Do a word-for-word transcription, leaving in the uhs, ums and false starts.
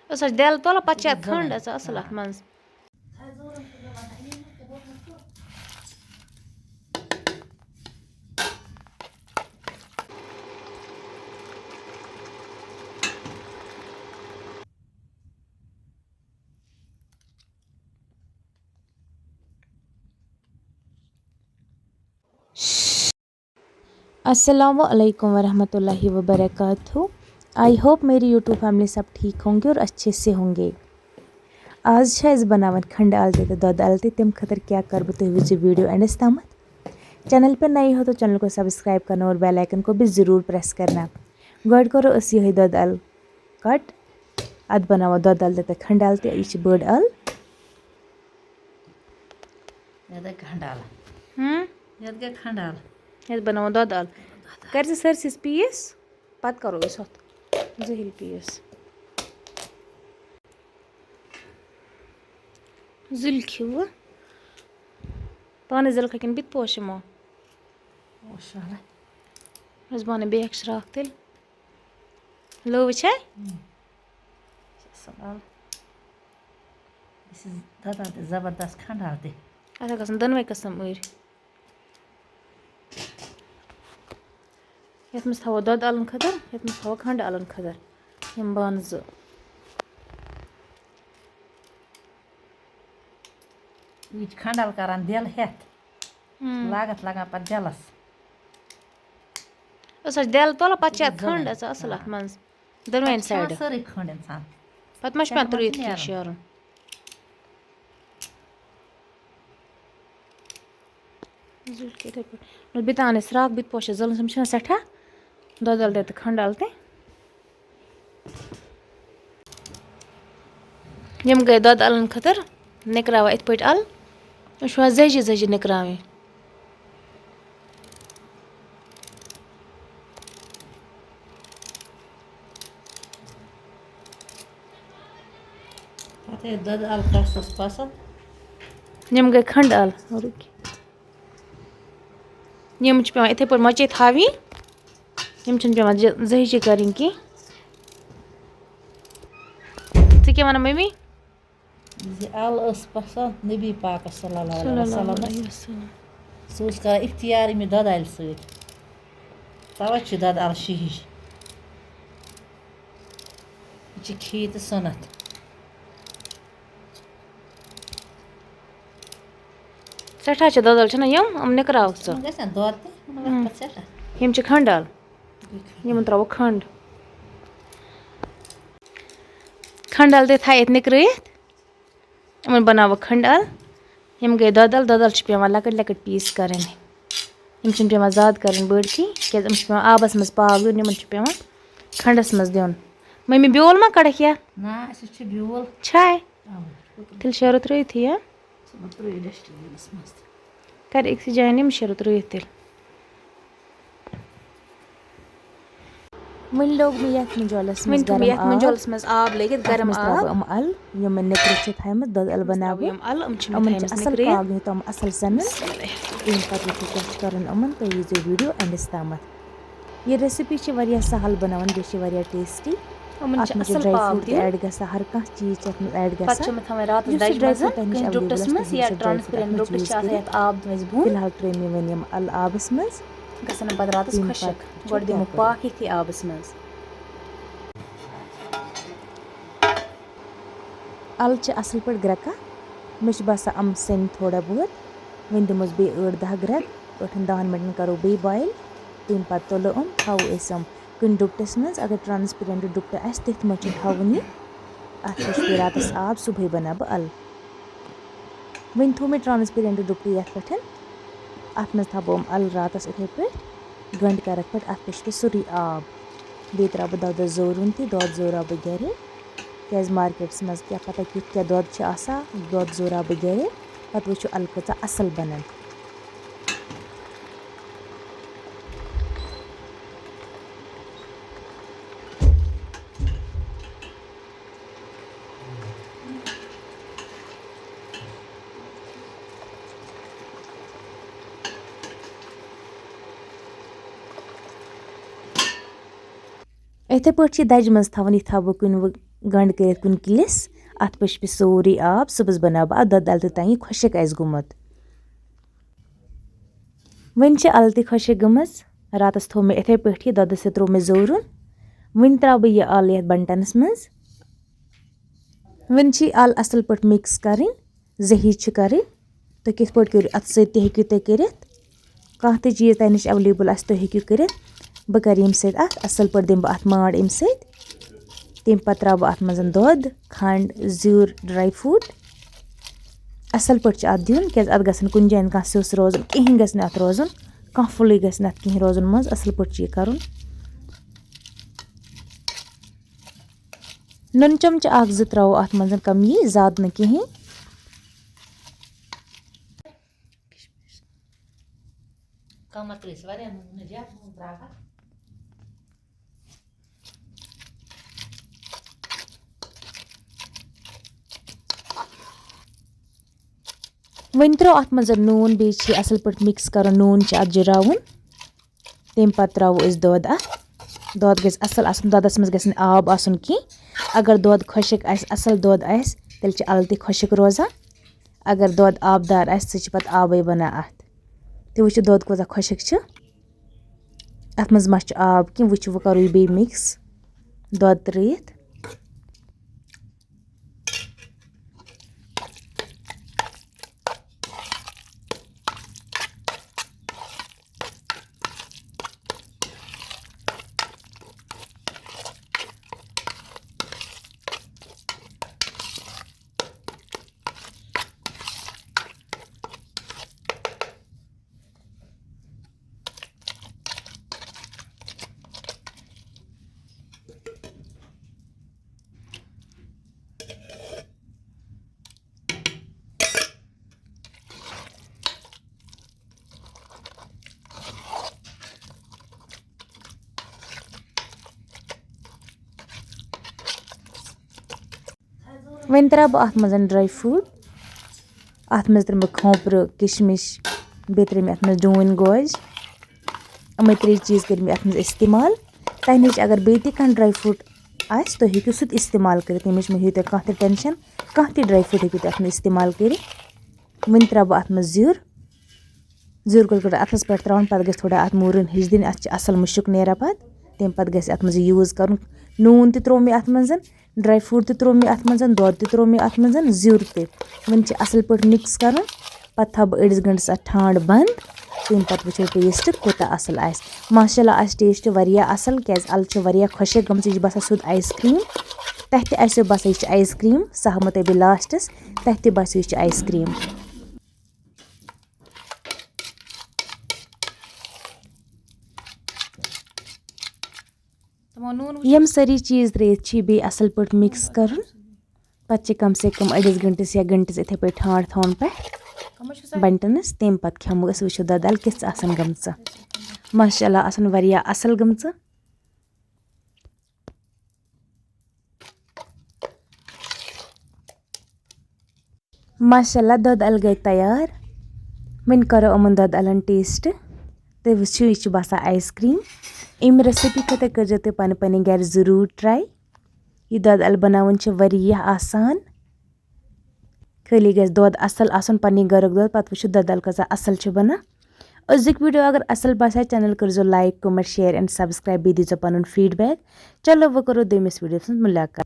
أسۍ حظ دٮ۪ل تُلان، پَتہٕ چھِ اَتھ کھنٛڈ اَژان اَصٕل اَتھ منٛز۔ السلام علیکم ورحمۃ اللہ وبرکاتہ۔ آئی ہوپ میری یوٹیوب فیملی سب ٹھیک ہوں گے اور اچھے سے ہوں گے۔ آز چھِ أسۍ بناوان کھنڈٕ اَلہٕ تہِ تہٕ دۄدٕ اَلہٕ تہِ۔ تَمہِ خٲطرٕ کیٛاہ کَرٕ بہٕ، تُہۍ وٕچھزیو ویٖڈیو اینڈَس تامَتھ۔ چینل پہ نئے ہو تو چینل کو سبسکرائب کرنا اور بیل آئکن کو بھی ضرور پریس کرنا۔ گۄڈٕ کَرو أسۍ یِہوٚے دۄدٕ اَلہٕ کَٹ۔ اَتھ بَناوو دۄدٕ اَلہٕ تہِ تہٕ کھنڈٕ اَلہٕ تہِ۔ یہِ چھِ بٔڑ اَلہٕ۔ یَتھ گٔے کھنڈٕ اَلہٕ۔ ہُم؟ یَتھ گٔے کھنڈٕ اَلہٕ۔ یَتھ بَناوو دۄدٕ اَلہٕ۔ کَر ژٕ سٲرسٕے پیٖس، پَتہٕ کَرو أسۍ ہُتھ زٔہِل پیٖس۔ زِلۍ کھیوٚوٕ۔ پانَے زِلکھا کِنہٕ بہٕ تہِ پوشہٕ یِمو؟ پوشہٕ اَلہٕ۔ أسۍ بَناوو بیٚیہِ اَکھ شرٛاکھ تیٚلہِ۔ لٲو چھے؟ ہُم۔ چھِ اَصٕل اَلہٕ۔ یہِ چھِ دۄدٕ اَلہٕ تہِ زبردست، کھنٛڈٕ اَلہٕ تہِ۔ اَتھ ہا گژھن دۄنوَے قٕسٕم أڑۍ۔ یَتھ منٛز تھاوو دۄدٕ اَلَن خٲطرٕ، یَتھ منٛز تھاوو کھنٛڈٕ اَلَن خٲطرٕ یِم بانہٕ زٕ۔ یہِ چھِ کھنٛڈٕ اَلہٕ کَران دِل ہٮ۪تھ۔ ہُم۔ لاگَتھ لَگان پَتہٕ دِلَس۔ أسۍ حظ چھِ دٮ۪ل تُلان، پَتہٕ چھِ اَتھ کھنٛڈ اَژان اَصٕل اَتھ منٛز۔ دۄنوَے پَتہٕ چھِ سایڈٕ۔ کھٮ۪وان سٲرٕے کھنٛڈ اِنسان۔ پَتہٕ ما چھُ پٮ۪وان ترٛٲوِتھ کینٛہہ شیرُن؟ زُلۍ کِتھَے پٲٹھۍ۔ نہ، بہٕ تہِ اَنَے شرٛاکھ، بہٕ تہِ پوشہٕ زٲلَن، یِم چھِنہ سٮ۪ٹھاہ دۄدٕ اَلہٕ تہِ تہٕ کھنٛڈٕ اَلہٕ تہِ۔ یِم گٔے دۄدٕ اَلَن خٲطرٕ نِکراوان یِتھ پٲٹھۍ اَلہٕ۔ یِم چھِ پٮ۪وان زٔجہِ زٔجہِ نِکراوٕنۍ۔ پَتہٕ ییٚلہِ دۄدٕ اَلہٕ کھَسَس پَسَنٛد۔ یِم گٔے کھنٛڈٕ اَلہٕ۔ یِم چھِ پٮ۪وان یِتھَے پٲٹھۍ مۄچے تھاوٕنۍ۔ یِم چھِنہٕ پٮ۪وان زِ-، زٕہِجہِ کَرٕنۍ کینٛہہ۔ ژٕ کیٛاہ وَنان مٔمی؟ زِ اَلہٕ ٲس پَسنٛد نبی پاکَس صلی اللہ علیہ صلی اللہ وسلمَس۔ علیہ وسلم۔ سُہ اوس کَران اِختیار ییٚمہِ دۄدٕ اَلہِ سۭتۍ۔ تَوَے چھِ دۄدٕ اَلہٕ شِہِج۔ یہِ چھِ کھیٚیہِ تہٕ سُنت۔ سٮ۪ٹھاہ چھِ دۄدٕ اَلہٕ چھِنہ یِم، یِم نِکراوَکھ ژٕ۔ یِمَن گژھِ نا دۄد تہِ، یِمَن وَتھِ پَتہٕ سٮ۪ٹھاہ۔ یِم چھِ کھنٛڈٕ اَلہٕ۔ یِمَن ترٛاوَو کھنٛڈ۔ کھنٛڈ اَلہٕ تہِ تھایہِ اَتہِ نِکرٲیِتھ۔ یِمَن بَناوَو کھنٛڈ اَلہٕ۔ یِم گٔے دۄدٕ اَلہٕ، دۄدٕ اَلہٕ چھِ پٮ۪وان لۄکٕٹۍ لۄکٕٹۍ پیٖس کَرٕنۍ۔ یِم چھِنہٕ پٮ۪وان زیادٕ کَرٕنۍ بٔڑۍ کینٛہہ، کیٛازِ یِم چھِ پٮ۪وان آبَس منٛز پاکھ دیُن، یِمَن چھُ پٮ۪وان کھنٛڈَس منٛز دیُن۔ مٔمی، بیول ما کَڑَکھ یا؟ نہ، اَسہِ چھِ بیول۔ چھاے؟ اَوَے۔ تیٚلہِ شیرو ترٛٲیتھٕے، یا؟ ژٕ ما ترٛٲیِو ڈسٹبِنَس منٛز تہِ۔ کَرِ أکسٕے جایہِ یِم شیرو ترٛٲیِتھ تیٚلہِ۔ وۄنۍ لوگ مےٚ یَتھ مُنجولَس منٛز وۄنۍ تھوٚو مےٚ گرم یَتھ آب۔ مُنجولَس منٛز آب لٲگِتھ، اَتھ گرم منٛز ترٛاوٕ آب۔ بہٕ یِم اَلہٕ، یِم مےٚ نِکرٕ چھِ تھایمَژٕ دۄدٕ اَلہٕ اَتھ منٛز ترٛاوٕ بَناوٕ۔ یِم اَلہٕ، یِم چھِ مےٚ یِمَن چھِ تھایمَژٕ اَصٕل نِکرٲیِتھ۔ پاکھ دیُن، تِم اَصٕل سَنَن۔ بِسمِ اللہ۔ تَمہِ پَتہٕ وٕچھو کیٛاہ چھِ کَرُن یِمَن، تُہۍ وٕچھزیو ویٖڈیو اینڈَس تامَتھ۔ یہِ recipe چھِ واریاہ سہل بَناوان، بیٚیہِ چھِ واریاہ tasty۔ یِمَن چھِ اَتھ منٛز چھِ اَصٕل dry پاکھ fruit تہِ دیُن۔ Add گژھان، ہر کانٛہہ چیٖز چھِ اَتھ منٛز add پَتہٕ چھِ گژھان۔ یِمَن تھاوٕنۍ راتَس یُس یہِ dry دَجہِ منٛز، fruit تۄہہِ نِش کُنہِ available ڈُپٹَس آسہِ، منٛز تُہۍ یا ہیٚکِو یہِ dry fruit transparent اَتھ منٛز ڈُپٹَس use چھِ آسان کٔرِتھ۔ یَتھ آب منٛز بۄن۔ فِلحال ترٛٲوۍ مےٚ وۄنۍ یِم اَلہٕ آبَس منٛز۔ گژھن نہٕ پَتہٕ راتَس تَمہِ خۄشِک۔ پَتہٕ وٕچھو گۄڈٕ دِمو کیٛاہ کَرو۔ پاکھ ییٚتھی آبَس منٛز۔ اَلہٕ چھِ اَصٕل پٲٹھۍ گرٛٮ۪کان۔ مےٚ چھُ باسان یِم سیٚنۍ تھوڑا بہت۔ وۄنۍ دِموس بیٚیہِ ٲٹھ دَہ گرٛٮ۪کھ۔ ٲٹھَن دَہَن مِنٹَن کَرو بیٚیہِ boil۔ تَمہِ پَتہٕ تُلو یِم، تھاوو أسۍ یِم کُنہِ ڈُپٹَس منٛز۔ اگر transparent ڈُپٹہٕ آسہِ، تٔتھۍ منٛز چھُ تھاوُن یہِ۔ اَتھ چھُ راتَس آب، صُبحٲے بَناو بہٕ اَلہٕ۔ وۄنۍ تھوٚو مےٚ transparent ڈُپٹہٕ یَتھ پٮ۪ٹھ۔ اَتھ منٛز تھاوٕ بہٕ یِم اَلہٕ راتَس یِتھَے پٲٹھۍ، گنٛڈ کَرَکھ پَتہٕ اَتھ پٮ۪ٹھ تہِ سورُے آب۔ بیٚیہِ ترٛاوٕ بہٕ دَو دۄہ زورُن تہِ، دۄد زوراو بہٕ گَرِ، کیٛازِ مارکیٹَس منٛز کیٛاہ پَتہ کیُتھ کیٛاہ دۄد چھُ آسان، دۄد زوراو بہٕ گَرِ، پَتہٕ وٕچھو اَلہٕ کۭژاہ اَصٕل بَنَن۔ یِتھَے پٲٹھۍ چھِ دَجہِ منٛز تھاوُن، یہِ تھاوٕ بہٕ کُنہِ وٕ-، گنٛڈ کٔرِتھ کُنہِ کِلِس، اَتھ پٮ۪ٹھ چھُ پیٚوان سورُے آب، صُبحَس بَناوٕ بہٕ اَتھ دۄدٕ اَلہٕ تہٕ تام یہِ خۄشٕک آسہِ گوٚمُت۔ وۄنۍ چھِ اَلہٕ تہِ خۄشٕک گٔمٕژ، راتَس تھوٚو مےٚ یِتھَے پٲٹھۍ یہِ، دۄدَس سۭتۍ ترٛوو مےٚ زورُن۔ وۄنۍ ترٛاوٕ بہٕ یہِ اَلہٕ یَتھ بَنٹَنَس منٛز۔ وۄنۍ چھِ یہِ اَلہٕ اَصٕل پٲٹھۍ mix کَرٕنۍ، زٔہِج چھِ کَرٕنۍ۔ تُہۍ کِتھ پٲٹھۍ کٔرِو، اَتھٕ سۭتۍ تہِ ہیٚکِو تُہۍ کٔرِتھ۔ کانٛہہ تہِ چیٖز تۄہہِ نِش available آسہِ، تُہۍ ہیٚکِو کٔرِتھ۔ بہٕ کَرٕ ییٚمہِ سۭتۍ اَتھ اَصٕل پٲٹھۍ، دِمہٕ بہٕ اَتھ ماڑ اَمہِ سۭتۍ۔ تَمہِ پَتہٕ ترٛاوٕ بہٕ اَتھ منٛز دۄد، کھنٛڈ، زیُر، dry fruit۔ اَصٕل پٲٹھۍ چھُ اَتھ دیُن، کیٛازِ اَتھ گژھن کُنہِ جایہِ نہٕ کانٛہہ سیوٚس روزُن، کِہیٖنۍ گژھِ نہٕ اَتھ روزُن، کانٛہہ پھُلُے گژھِ نہٕ اَتھ کِہیٖنۍ روزُن منٛز، اَصٕل پٲٹھۍ چھُ یہِ کَرُن۔ نُن چمچہٕ اَکھ زٕ ترٛاوو اَتھ منٛز کَم یی، زیادٕ نہٕ کِہیٖنۍ۔ کَمَر ترٛٲیِس واریاہ نوٗن، نہ زیادٕ نوٗن ترٛاوان۔ وۄنۍ ترٛٲو اَتھ منٛز نوٗن، بیٚیہِ چھِ یہِ اَصٕل پٲٹھۍ mix کَرُن، نوٗن چھِ اَتھ جِراوُن۔ تَمہِ پَتہٕ ترٛاوو أسۍ دۄد اَتھ۔ دۄد گژھِ اَصٕل آسُن، دۄدَس منٛز گژھِ نہٕ آب آسُن کینٛہہ۔ اگر دۄد خۄشٕک آسہِ، اَصٕل دۄد آسہِ، تیٚلہِ چھِ اَلہٕ تہِ خۄشٕک روزان۔ اگر دۄد آبدار آسہِ، سُہ چھِ پَتہٕ آبٕے بَنان اَتھ۔ تُہۍ وٕچھِو دۄد کوٗتاہ خۄشٕک چھُ۔ اَتھ منٛز ما چھُ آب کینٛہہ، وٕچھِو، وۄنۍ کَرو یہِ بیٚیہِ mix دۄد ترٛٲیِتھ۔ وۄنۍ ترٛاوٕ بہٕ اَتھ منٛز dry fruit۔ اَتھ منٛز ترٛٲوٕ بہٕ کھوٗپرٕ، کِشمِش، بیٚیہِ ترٛٲوٕ مےٚ اَتھ منٛز ڈوٗنۍ گوجہِ۔ یِمَے ترٛےٚ چیٖز کٔرۍ مےٚ اَتھ منٛز استعمال۔ تۄہہِ نِش اگر بیٚیہِ تہِ کانٛہہ dry fruit آسہِ، تُہۍ ہیٚکِو سُہ تہِ استعمال کٔرِتھ۔ تَمِچ مہٕ ہیٚیِو تُہۍ کانٛہہ تہِ tension، کانٛہہ تہِ dry fruit ہیٚکِو تُہۍ اَتھ منٛز استعمال کٔرِتھ۔ وۄنۍ ترٛاوٕ بہٕ اَتھ منٛز زیُر۔ زیُر گوٚژھ گۄڈٕ اَتھَس پٮ۪ٹھ ترٛاوُن، پَتہٕ گژھِ تھوڑا اَتھ موٗرَن ہِش دِنۍ، اَتھ چھِ اَصٕل مُشُک نیران پَتہٕ۔ تَمہِ پَتہٕ گژھِ اَتھ منٛز یہِ use کَرُن۔ نوٗن تہِ ترٛوو مےٚ اَتھ منٛز، dry fruit تہِ ترٛوو مےٚ اَتھ منٛز، دۄد تہِ ترٛوو مےٚ اَتھ منٛز، زیُر تہِ۔ وۄنۍ چھِ اَصٕل پٲٹھۍ mix کَرُن۔ پَتہٕ تھاوٕ بہٕ أڑِس گھنٹَس اَتھ ٹھانٛڈ بنٛد۔ تَمہِ پَتہٕ وٕچھو taste کوٗتاہ اَصٕل آسہِ۔ ماشاء اللہ آسہِ taste واریاہ اَصٕل، کیٛازِ اَلہٕ چھِ واریاہ خۄشٕک گٔمژٕ، یہِ چھِ باسان سیوٚد ice cream۔ تۄہہِ تہِ آسیو باسان یہِ چھِ ice cream، سُہ ہاومو تۄہہِ بہٕ lastَس۔ تۄہہِ تہِ باسیو یہِ چھِ ice cream۔ تِمو نوٗن وٕچھ۔ یِم سٲری چیٖز ترٛٲیِتھ چھِ یہِ بیٚیہِ اَصٕل پٲٹھۍ mix کَرُن۔ پَتہٕ چھِ کَم سے کَم أڑِس گھنٹَس یا گھنٹَس یِتھَے پٲٹھۍ ٹھانٛڈ تھاوُن پٮ۪ٹھ کَمَس چھُ سا؟ بَنٹَنَس۔ تَمہِ پَتہٕ کھٮ۪مو أسۍ، وٕچھو دۄدٕ اَلہٕ کِژھ آسَن گٔمژٕ۔ ماشاء اللہ آسَن واریاہ اَصٕل گٔمژٕ۔ ماشاء اللہ، دۄدٕ اَلہٕ گٔے تیار۔ وۄنۍ کَرو یِمَن دۄدٕ اَلَن taste۔ تُہۍ وٕچھِو، یہِ چھُ باسان ice cream۔ اَمہِ recipe خٲطرٕ کٔرۍزیو تُہۍ پَنٕنہِ پَنٕنہِ گَرِ ضٔروٗر try۔ یہِ دۄدٕ اَلہٕ بَناوُن چھِ واریاہ آسان۔ خٲلی گژھِ دۄد اَصٕل آسُن، پَنٕنہِ گَرُک دۄد، پَتہٕ وٕچھِو دۄدٕ اَلہٕ کۭژاہ اَصٕل چھِ بَنان۔ أزیُک video اگر اَصٕل باسیو، channel کٔرۍزیو like، comment، share and subscribe، بیٚیہِ دیٖزیو پَنُن feedback۔ چلو، وۄنۍ کَرو دوٚیمِس videoَس منٛز مُلاقات۔